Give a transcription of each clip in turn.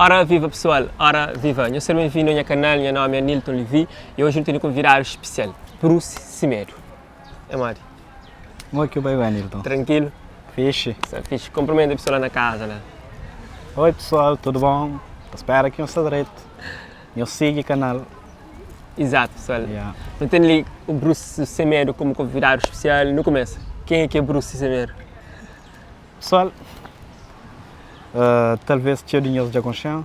Ora viva pessoal, ora viva! Nhos ser ben-vindu a nha kanal, nha nomi é Nilton Levy e oji nu tene konvidadu spesial, Bruce Semedo. É modi? Mo ki bai bai Nilton? Trankilu? Fixe. Sta fixe. Konprimenta pessoal la na kaza la. Oi pessoal, tudu bon? Ta spera ki nhos sta dretu. Nhos sigi kanal. Exato pessoal. Yeah. Nu ten li o Bruce Semedo komu konvidadu spesial. Nu kumesa. Ken é ki é Bruce Semedo? Pessoal, talvez txeu di nhos dja konxe-m.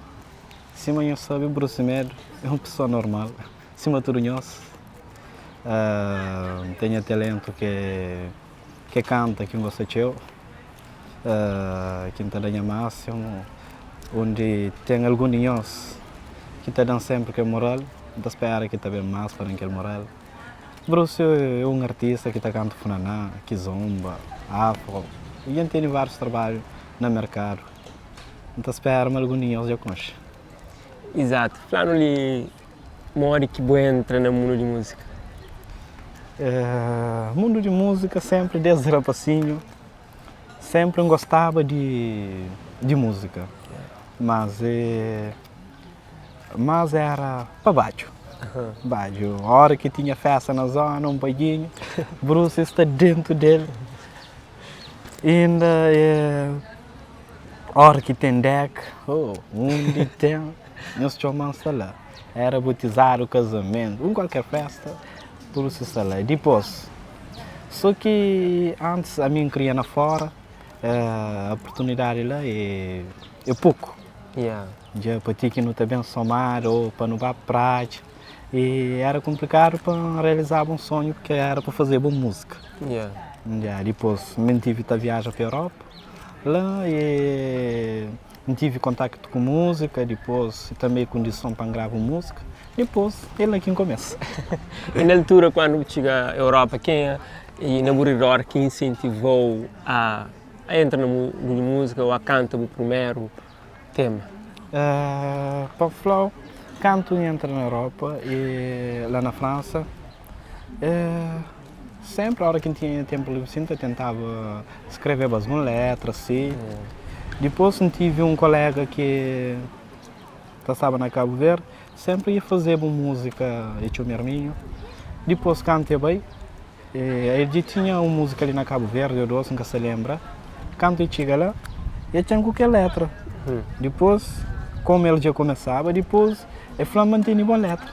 Sima nhos sabe, Bruce Semedo é un pessoa normal, sima tudu nhos. N ten nha talentu ki é kanta, ki N gosta txeu, ki N ta da nha másimu. Undi ten algun di nhos ki ta da-m sénpri kel moral, N ta spera ki ta ben más pa da-m kel moral. Bruce é un artista ki ta kanta funaná, kizomba, afro i el tene várius trabadju na merkadu. N ta spera ma algun di nhos dja konxe. Izatu. Fla-nu li modi ki bu entra na mundu di múzika. Mundu di múzika sénpri desdi rapasinhu, sénpri N gostaba di múzika. Mas Mas era pa badju, badju. Ora ki tinha festa na zona, un badjinhu, Bruce sta dentu del. Inda ora ki ten dek, oh, undi ten, nhos txoma-m sta la. Era botizadu, kazamentu, un kualker festa, Bruce sta la. Dipôs, so ki antis ami N kria na fora, oportunidadi la é poku. Dja pa ti ki nu ta ben somadu ô pa nu ba praia e era konplikadu pa N realizaba un sonhu ki era pa fazeba un múzika. Dja dipôs mi N tive ta viaja pa Europa la e N tive kontaktu ku múzika dipôs tanbe kondison pa N grava un múzika dipôs é la ki N kumesa. E na altura kuandu bu txiga Europa kenha e na bu ridor ki insentivou a entra na mundu di múzika ô a kanta bu primeru tema? Pa fla-u, kantu N entra na Europa i la na Fransa, sénpri óra ki N tinha ténpu livri si, N ta tentaba skreveba algun létra si. Dipôs N tive un koléga ki ta staba na Kabu Verdi, sénpri e fazeba un múzika, e txoma Erminhu. Dipôs kantu e bai, El dja tinha un múzika li na Kabu Verdi ô dos, N ka sta lenbra. Kantu el txiga la, el txan ku kel létra. Dipôs, kómu el dja kumesaba, dipôs el fla-m ma N tene bon létra.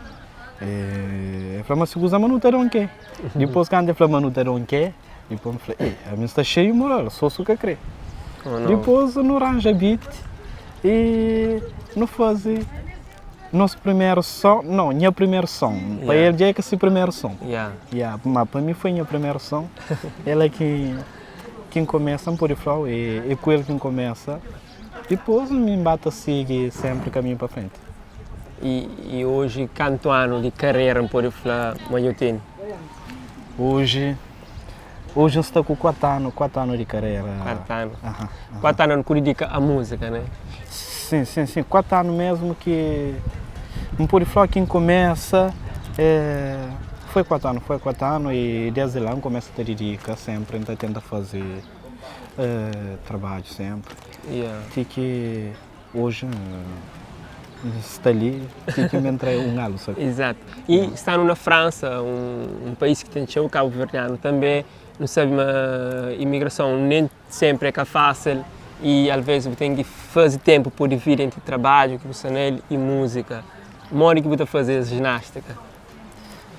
El fla ma si kuza ma nu ta da un ke. Dipôs kantu el fla ma nu ta da un ke, dipôs N fla, ei, ami N sta xeiu moral, sô su ka krê. Dipôs nu ranja beat i nu faze. Nos primeru son, não, nha primeru son. Pa el dja é ka si primeru son. Yeah, ma pa mi foi nha primeru son. El é ki ki N kumesa, N pode fla-u, é é ku el ki N kumesa. Dipôs mi N ba ta sigi sénpri kaminhu pa frenti. I i oji kantu anu di karera N pode fla ma nhu tene? Oji, oji N sta ku 4 anu, 4 anu di karera. 4 anu. 4 anu ku didika a múzika, né? Sim, sim, sim, 4 anu mesmu ki N pode fla ki N kumesa foi 4 anu, foi 4 anu i desdi la N kumesa ta didika senpri, N ta tenta faze trabadju senpri ti ki oji N sta li ti ki N ben trae un alu sabe. Izatu. I stanu na Fransa, un país ki ten txeu kabuverdianu tanbe, nu sabe ma imigrason nen Senpri é ka fásil i alvês bu ten ki faze ténpu pa dividi entri trabadju ki bu sta na el i múzika. Modi ki bu ta faze es jinástika?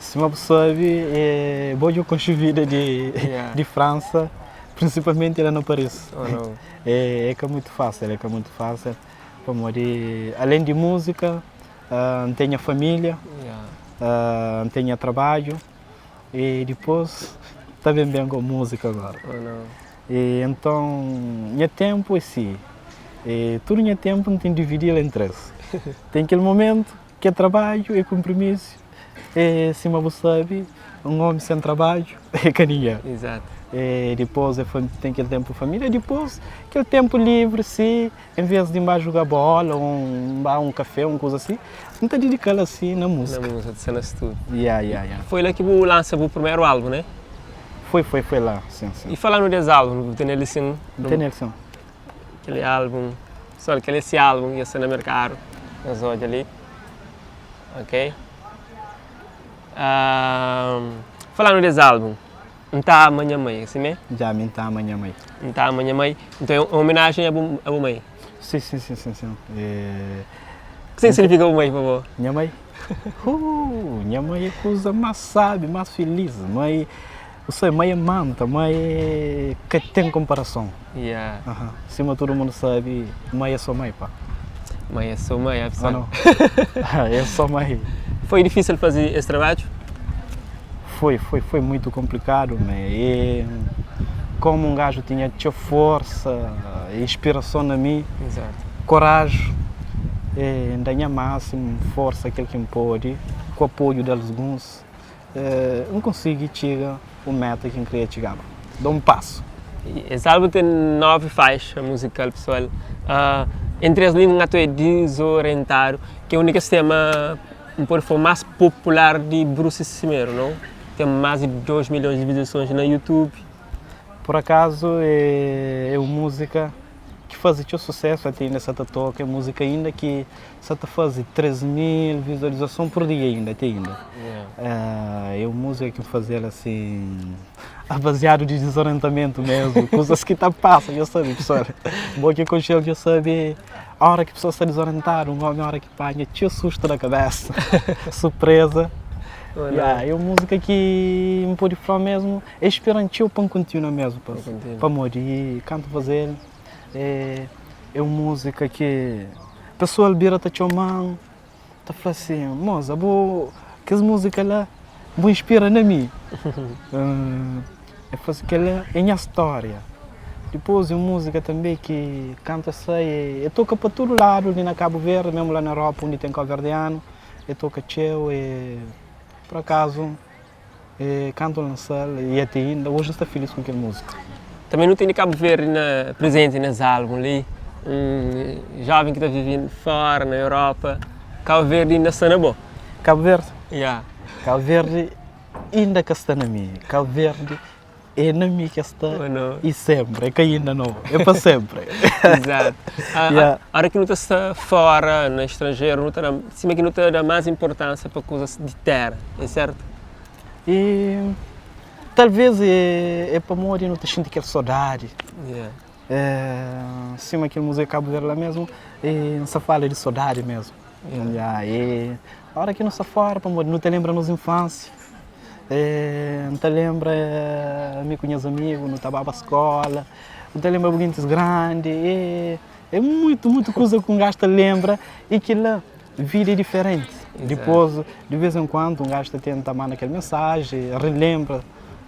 Sima bu sabe, é bo dja konxe vida di Fransa, prinsipalmenti la na Paris. É ka mutu fásil, é ka mutu fásil, pamodi alén di múzika, N ten nha família, N ten nha trabadju. E dipôs ta ben ben ku múzika agora. E enton nha ténpu é si, e tudu nha ténpu N ten dividi-l en três. Ten kel momentu ki é trabadju, é kunprimisu, e sima bu sabe un ómi sen trabadju é ka ningen. E dipôs é ten kel ténpu família, dipôs kel ténpu livri si En vez di N ba juga bola ou N ba un kafé, un kuza asi, N ta didika-l asi na múzika. Na múzika, ta sta na stúdiu. Ya, ya, ya. Foi la ki bu lansa bu primeru álbum, né? Foi, foi, foi la, sin, sin. I fala-nu des álbum, bu tene-l li sin? N tene-l sin. Kel álbum. Pessoal, kel esse álbum ki sta na merkadu, nhos odja li. Ok. Falando des álbum, N ta ama nha mãe, é si mé? Já, mi N ta ama nha mãe. N ta ama nha mãe. Nton é un omenajen a bu a bu mãe? Sim, sim, sim, sim, sim. É... Kuzê ki signifika bu mãe pa bo? Nha mãe? Huu! Nha mãe é kuza más sábi, más filís. Mãe, bu sabe, mãe é manta, mãe é ka ten konparason. Yeah. Aha. Sima tudu mundu sabe, mãe é sô mãe, pá. Mãe é sô mãe, Ou não? É sô mãe. Foi difísil faze es trabadju? Foi, foi, foi muito complicado, me e como um gajo tinha txeu força e inspirason na mi, Exato. coragem, e N da nha máximo força kel ki N pode, ku apoio de alguns, N konsigi txiga un meta ki N kria txigaba, da un pasu. Es álbum ten 9 faixa musical pessoal, entre es li N atoia Dizorientadu, ki é un di kes tema N pode fla más popular di Bruce Simeiro, não? Ten más di 2 milhões di visualizações na YouTube. Por acaso é un múzika ki faze txeu susésu, ate inda sa ta toka, é múzika inda ki sa ta faze 3 mil vizualizason por dia inda, ate inda. É un múzika ki N faze-l asin, baziadu di dizorientamentu mesmu, kuzas ki ta pasa, dja sabe pessoal, bo ki konxe-l dja sabe óra ki pesoa sta dizorientadu, un ómi óra ki Panha txeu sustu na kabesa, surpresa. Yeah, é un múzika ki N pode fla mesmu, é inspira-m txeu pa N kontinua mesmu, pa pamodi kantu faze-l é é un múzika ki pesoal bira ta txoma-m, ta fla asin, moza bo kes múzika la bu inspira na mi. É fla kel-la é nha stória. Dipôs un múzika tanbê ki kantu el sai, el toka pa tudu ladu li na Kabu Verdi, mésmu la na Europa undi ten kabuverdianu, el toka txeu. E pur akazu, kantu el lansa-l i ate inda, oji N sta filís ku kel múzika. Tanbê nu tene Kabu Verdi na prezenti nes álbun li. Un jóven ki ta vive fóra, na Europa, Kabu Verdi inda sta na bo? Kabu Verdi? Ya. Kabu Verdi Inda ka sta na mi. Cabo Verde é na mi ke sta e sempre, é ka inda no, é pa sempre. Exato. Yeah. Ora ki nu ta sta fora, na estrangeru, nu ta da, sima ki nu ta da más importância pa kuzas di tera, é certo? E talvez é, é pamodi nu ta xinti kel sodadi. Yeah. É, sima kel múzika Cabo Verde la mesmu, e N sa fala di sodadi mesmu. Yeah, e ora ki nu sta fora pamodi nu ta lenbra nos infansia, e N ta lenbra mi ku nhas amigu nu ta baba skola, nu ta lenbra bu gentis grandi, e é muitu, muitu kuza ku un gaju ta lenbra e kila vida é diferenti. Dipôs, di vez en kuandu un gaju ta tenta manda kel mensaji, rilenbra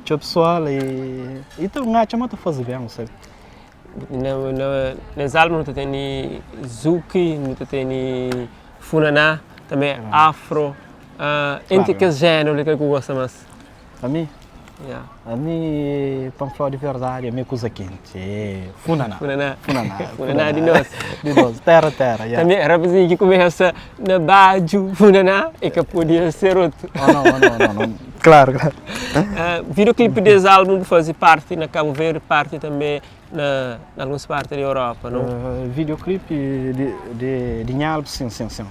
txeu pesoal e e ta un atxa ma ta faze ben, sabe. Na, na, nes álbum nu ta tene Zouk, nu ta tene Funaná, tanbe Afro. Uh, entre kes géneru li, kal ki bu gosta más? Ami? Yeah. Ami, pa N fla-u di verdadi, ami é kuza kenti, é Funaná. Funaná. Funaná. Funaná di nos. Di nos, terra, terra, yeah. Tanbe, rapazinhu ki kumesa na badju Funaná, e ka podia ser otu. Oh, não, oh, não, não, não. Claro, claro. Uh, videoclipe des álbum bu faze parti na Cabo Verde, parti tanbe na, na alguns parti di Europa, não? Videoclipe di, di, di nha álbum, sim, sim, sim.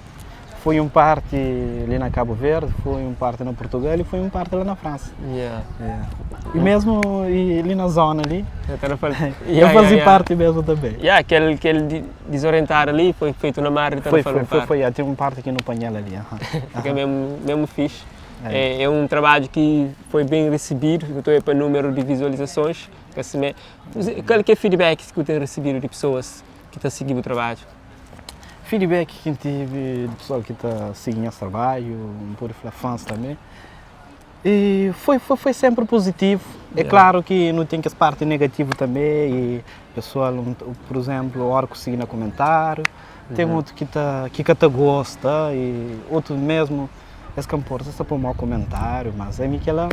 Foi um parti li na Cabo Verde, foi um parti na Portugal e foi um parti la na França. Yeah. Yeah. E mesmo e li na zona li, Eu tava falando. eu Yeah, fazia yeah, yeah. parte mesmo também. Yeah, aquele, aquele desorientado ali foi feito na mar de Foi, Tarrafal foi, um foi, parte. foi, yeah, tem um parte aqui no Panhel ali. aham. Fica mesmo, mesmo fixe. É. É, é um trabalho que foi bem recebido, eu estou para número de visualizações. Que assim, é- Qual que é feedback que tu tem recebido de pessoas que estão seguindo o trabalho? Feedback ki N tive di pessoal ki ta sigi nhas trabadju, N pode fla fãs tanbe, e foi foi foi senpri puzitivu. É klaru ki nu ten kes parti negativu tanbe e pessoal, pur izenplu, ora ku sigi na kumentáriu, ten otu ki ta ki ka ta gosta e otu mesmu es ka nporta, es ta poi mau kumentáriu, mas ami kila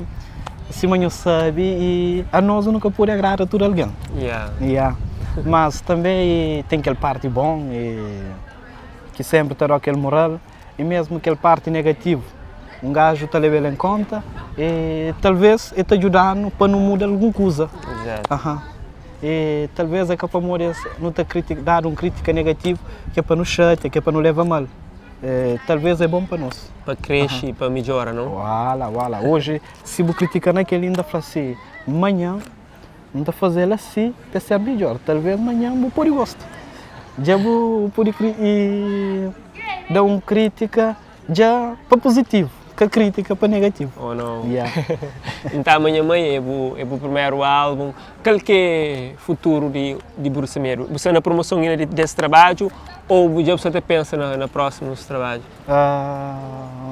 sima nhu sabe e anos nu ka pode agrada tudu algen. Ya, mas tanbe ten kel parti bon e ki senpri ta da kel moral e mesmu kel parti negativu un gaju ta leba el en konta e talves e ta djuda-nu pa nu muda algun kuza. E talvez é ka pamodi es nu ta kriti dadu un kritika negativu ki é pa nu xatia, ki é pa nu leva mal. E talvez é bon pa nos. Pa kresce i pa midjora, não? Wala, wala. Oji si bu kritika na kel-li, N ta fla si, manhan N ta faze-l asi pa ser midjor. Talvez manhan bu pode gosta. Dja bu pode kri i da un kritika dja pa puzitivu, ka kritika pa negativu. Oh no. Yeah. Nta ama nha mãe é bu é bu primeru álbum. Kal ki é futuru di di Bruno Semedo? Bu sta na promoson inda di des trabadju ou bu dja bu sta ta pensa na na próximus trabadju?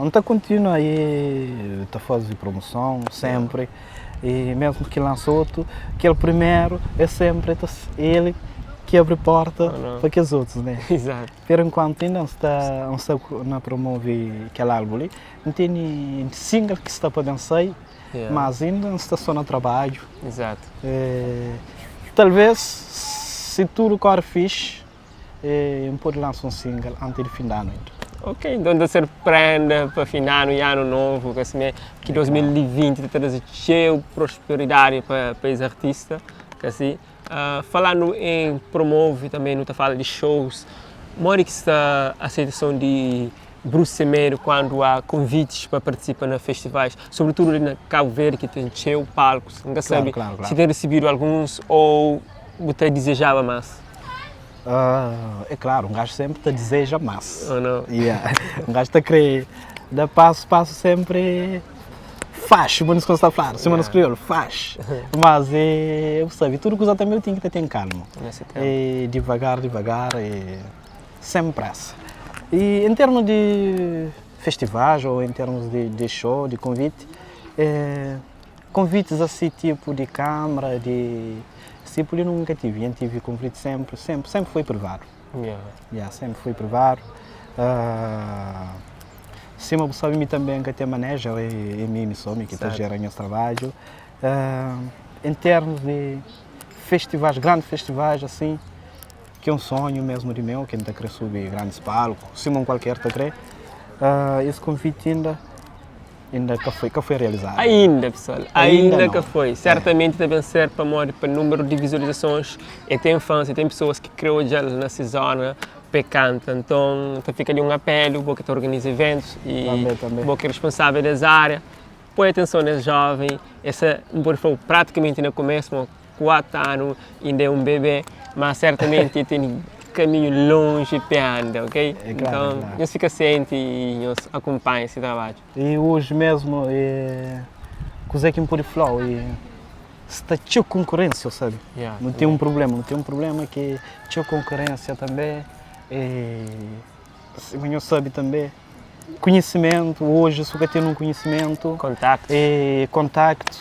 N ta kontinua i ta faze promoson sempri i mesmu ki lansa otu, kel primeru é sempri ta el ki abri porta pa kes otus, né? Exato. Por enkuantu inda N sta N sta na promove kel álbum li. N tene single ki sta pa ben sai, mas inda N sta so na trabadju. Exato. Talvez si tudu kore fixi, N pode lansa un single anti di fin di anu inda. Ok, nton ta ser prenda pa fin di anu i anu novu, ka simé ki 2020 ta traze txeu prosperidadi pa pa es artista, ka si? Falandu em promove tanbe nu ta fala di shows, modi ki sta aseitason di Bruce Semedo kuandu há konvitis pa partisipa na festivais, sobritudu li na Kabu Verdi ki ten txeu palkus, N ka sabe si ten risibidu alguns ou bu ta dizejaba más? É klaru, un gaju sénpri ta dizeja más. Ou nau? Yeah. Un gaju ta krê da pasu, pasu sénpri faxi, sima nos ta fladu, sima nos kriolu, faxi. Mas é, bu sabe, tudu kuza tanbê bu ten ki ta ten kalma. E divagar, divagar, e sen présa. E en termu di festivais ou en termus di show, di konviti, Konvitis asi tipu di kamara di sipu li nunka tive, N tive konviti senpri, senpri, senpri foi privadu, ya, senpri foi privadu, sima bu sabi mi tanbe N ka ten manager, é mi mi so, mi ki ta jera nhas trabadju, en termus di festivais, grandi festivais asin, ki é un sonhu mesmu di meu, ki N ta kre subi grandis palku, sima un kualker ta kre, es konviti inda. Inda ka foi, ka foi realizadu. Ainda, pessoal, ainda, ainda ka foi. Certamente ta ben ser pamodi pa número di visualizações e ten fãs e ten pessoas ki kre odja-l na se zona pa e kanta. Nton, ta fika li un apelu, bo ki ta organiza eventus e També, també. bo ki é responsável des área, poi atenson nes jovem, essa, N pode fla-u, praticamente na começo, ma 4 anu inda é un bebé, ma sertamenti el tene kaminhu lonji pa el anda, ok? É klaru, Nton, é klaru. nhos fika sienti i nhos akunpanha se trabadju. I oji mesmu é kuzê ki N pode fla-u é sta txeu konkurénsia, sabe? Yeah, Nu ten un prubléma, nu ten un prubléma ki txeu konkurénsia tanbê e sima nhos sabe tanbê konhisimentu, oji si bu ka ten un konhisimentu Kontaktus. e kontaktu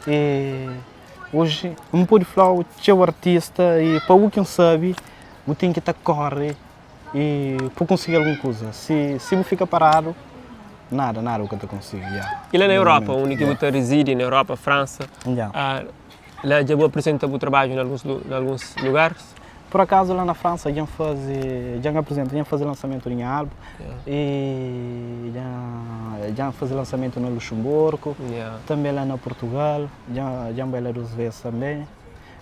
e Oji N pode fla-u txeu artista i pa u ki N sabe bu ten ki ta kóre i pa bu konsigi algun kuza. Si si bu fika paradu nada, nada bu ka ta konsigi. Ya. I la na Europa, undi ki bu ta rizidi, na Europa, Fransa, la dja bu aprizenta bu trabadju na alguns na alguns lugaris? Por akazu la na Fransa dja N faze, dja N aprizenta, dja N faze lansamentu di nha álbum i dja dja N faze lansamentu na Luxemburgo, tanbe la na Portugal. Dja dja N bai la dus vez tanbe.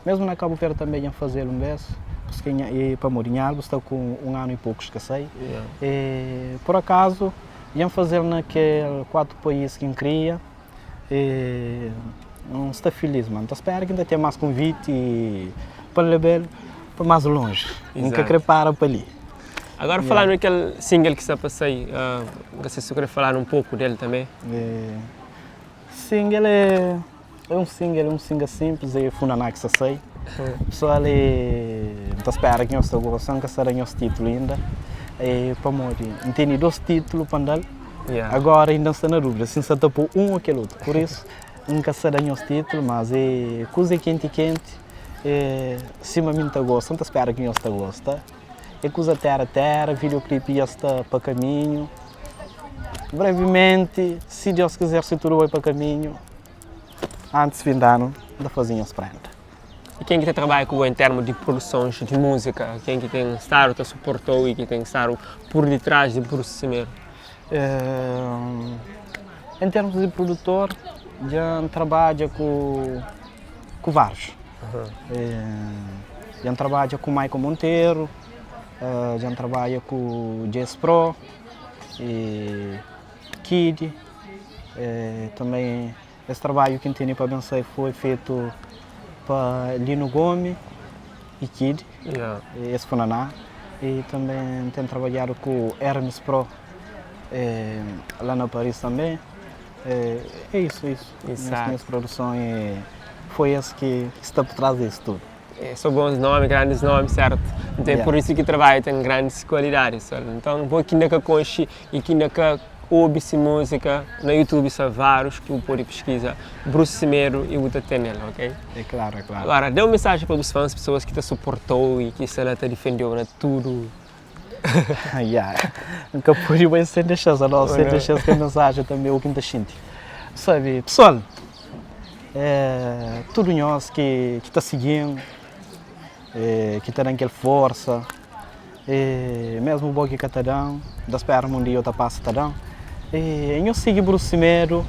Mesmu na Kabu Verdi tanbe dja N faze-l un bes, paske nha e pamodi nha álbum sta ku un anu i pokus ki sai. E pur akazu dja N faze-l na kel kuatu país ki N kria e N sta filis ma N ta spera ki N ta ten mas konviti pa N leba-l pa mas lonji. N ka kre para pa li. Agora falando di kel single ki sta pa sai, N ka sai si bu kre falanu un poku del tanbe. Single é é um single, é um single simples, é funaná ki sa sai. Pessoal é N ta spera ki nhos ta gosta, N ka sta da nhos titulu inda, é pamodi N tene dos titulu pa N da-l, agora inda N sta na dúvida si N sa ta poi un ou kel otu, pur isu N ka sta da nhos titulu, mas é kuza é kenti kenti, é sima mi N ta gosta, N ta spera ki nhos ta gosta, é kuza tera tera, videoclip dja sta pa kaminhu. Brevimenti, si Deus kizer, si tudu bai pa kaminhu, antis fin di anu, N ta faze nhos prenda. I ken ki ta trabadja ku bo en termu di produsons di múzika? Ken ki ten stadu ta suporta-u i ki ten stadu pur ditras di Bruce Semedo? En termus di produtor, dja N trabadja ku várius. Dja N trabadja ku Maicon Monteiro, dja N trabadja ku Jess Pro e Kid. Tanbê es trabadju ki N tene pa ben sai foi fetu pa Lino Gomi e Kid, es funaná. E tanbê N ten trabadjadu ku Hermes Pro la na Paris tanbê. É isso, é isso. Exato. Minhas produções é, foi esse que está por trás disso tudo. É, são bons nomes, grandes nomes, certo? Então é por isso que trabalho tem grandes qualidades. Sabe? Então, vou que ainda que conche e que ainda que ouve se música na YouTube são vários que pode pesquisar Bruce Semedo e o tem nele, ok? É claro, é claro. Agora, dê uma mensagem para os fãs, pessoas que te suportou e que se ela te defendeu na tudo. Yeah. Nunca pude bem sem deixar, não, sem deixar essa mensagem também, o que me xinti. Sabe, pessoal, é, tudo nós que está seguindo, é, que está dando aquela força, é, mesmo o bom que está dando, da espera um dia outra passa está dando. É, nós siga Bruce Semedo,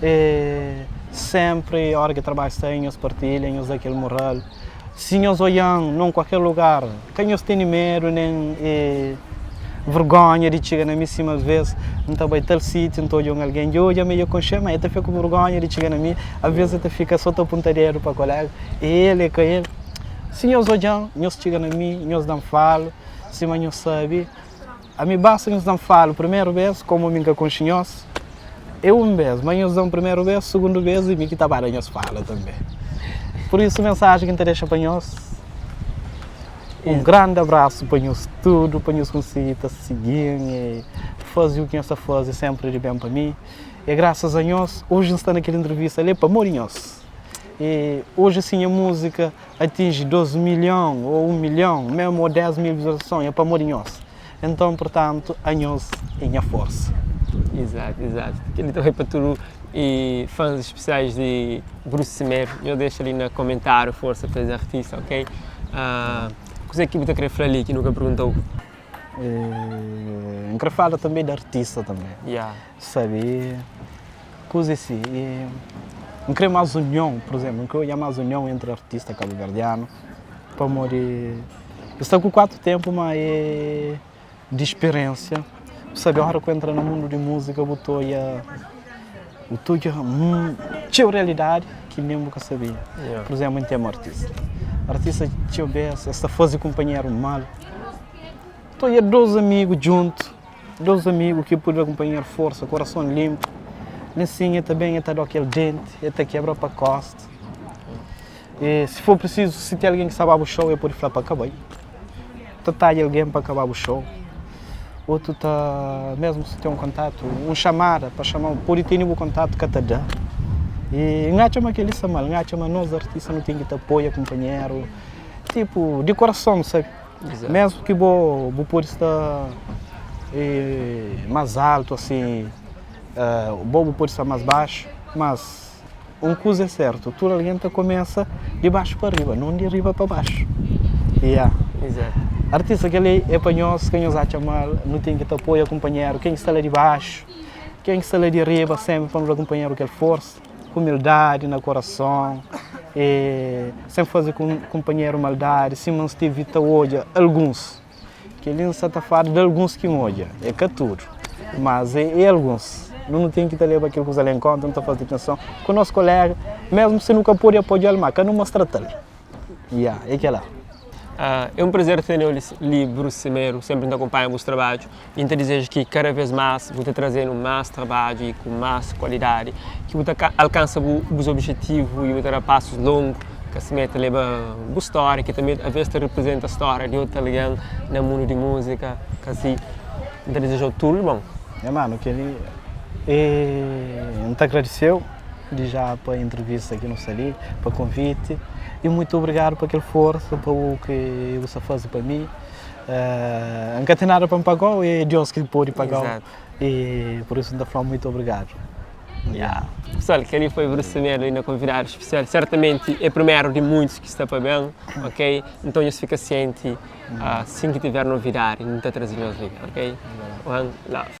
é, sempre, a hora que trabalho está, nós partilha, nós dá aquele moral. Si nhos oian num kualker lugar, ka nhos tene medu nen vergonha di txiga na mi. Sima alves N ta bai tal sitiu, N ta odja un algen dja odja mi, dja konxe-m, ma el ta fika ku vergonha di txiga na mi. Alves el ta fika so ta punta dedu pa kolega, é el, é ka el. Si nhos odja-m, nhos txiga na mi, nhos da-m falu, sima nhos sabe, ami basta nhos da-m falu primeru bes, komu mi N ka konxe nhos, É un bes, ma nhos da-m primeru bes, sugundu bes e mi ki ta ba da nhos fala tanbe. Pur isu, mensajen ki N ta dexa pa nhos, un grandi abrasu pa nhos tudu, pa nhos konsigi ta sigi-m e faze u ki nhos ta faze senpri di ben pa mi. E grasas a nhos, oji N sta na kel intrivista li pamodi nhos. E oji si nha múzika atinji 2 milhon ô 1 milhon, mésmu ô 10 mil vizualizason, é pamodi nhos. Enton, purtantu, anhos é nha forsa. Exato, exato. Kel-li ta bai pa tudu e fãs espesiais di Bruce Semedo. Nhos dexa li na komentáriu forsa pa es artista, ok? Kuzê ki bu ta kre fla li ki nu ka pergunta-u? N kre fala tanbe di artista tanbe. Yeah. Sabe, kuza é si, N kre más union, pur izénplu, N kre odja más union entri artista kabuverdianu, pamodi Eu sta ku 4 tempu ma é di speriensia. Bu sabe ora ku entra na mundu di musika bu ta oia bu ta oia txeu realidadi ki nen bu ka sabia. Pur izemplu N ten artista, artista txeu bes es ta faze kunpanheru mal. Ta oia 2 amigu djuntu, 2 amigu ki pudi da kunpanheru forsa, korason linpu, li nsin e ta ben e ta da kel denti, e ta kebra pa kosta. E si for prisizu, si ten algen ki sta ba bu xou, el pode fla pa ka bai. Ta tadja algen pa ka ba bu xou. Otu ta, mesmu si ten un kontatu, un xamada pa xama-u, pode tene bu kontatu ka ta da. E N atxa ma kel-li sta mal. N atxa ma nos artista nu ten ki ta apoia kunpanheru, tipu, di korason, sabe? Mesmu ki bo, bu pode sta más altu asin, bo bu pode sta más baxu, mas. Un kuza é sertu, tudu algen ta kumesa di baxu pa riba, non di riba pa baxu. Ya. Exato. Artista, kel-li é pa nhos, ka nhos atxa mal, nu ten ki ta apoia kunpanheru, ken ki sta la di baxu, ken ki sta la di riba, senpri pa nu da kunpanheru kel forsa, ku umildadi na korason, e sen faze kunpanheru maldadi, sima N stevi ta odja alguns. Kel-li N sta ta fala di alguns ki N odja, é ka tudu, mas é alguns. Nu nu ten ki ta leba kel kuza la en konta, nu ta faze atenson ku nos kolega, mesmu si nu ka pode apoia-l, ma ka nu mostrata-l. Ya, é kel-la. É un prazer tene-u li, Bruce Semedo, senpri N ta kunpanha bus trabadju y N ta dizeja ki kada vez más bu ta traze-nu más trabadju y ku más kualidadi, ki bu ta alkansa bus objetivu y bu ta da pasus longu. Ka simé ta leba bu stória ki tanbê alvês ta riprizenta stória di otu algen na mundu di múzika. Kasi N ta dizeja-u tudu di bon. Nha manu, kel-li é. N ta agradise-u di já pa intrivista ki nu sta li, pa konviti i muitu obrigadu pa kel forsa, pa u ki bu sta faze pa mi. N ka ten nada pa N paga-u, é Deus ki pode paga-u i pur isu N ta fla-u muitu obrigadu. Yeah. Pessoal, kel-li foi Bruce Semedo inda konvidadu spesial. Sertamenti é primeru di muitus ki sta pa ben, ok? Nton nhos fika sienti, sin ki tiver novidadi, N ta traze nhos li, ok? One love.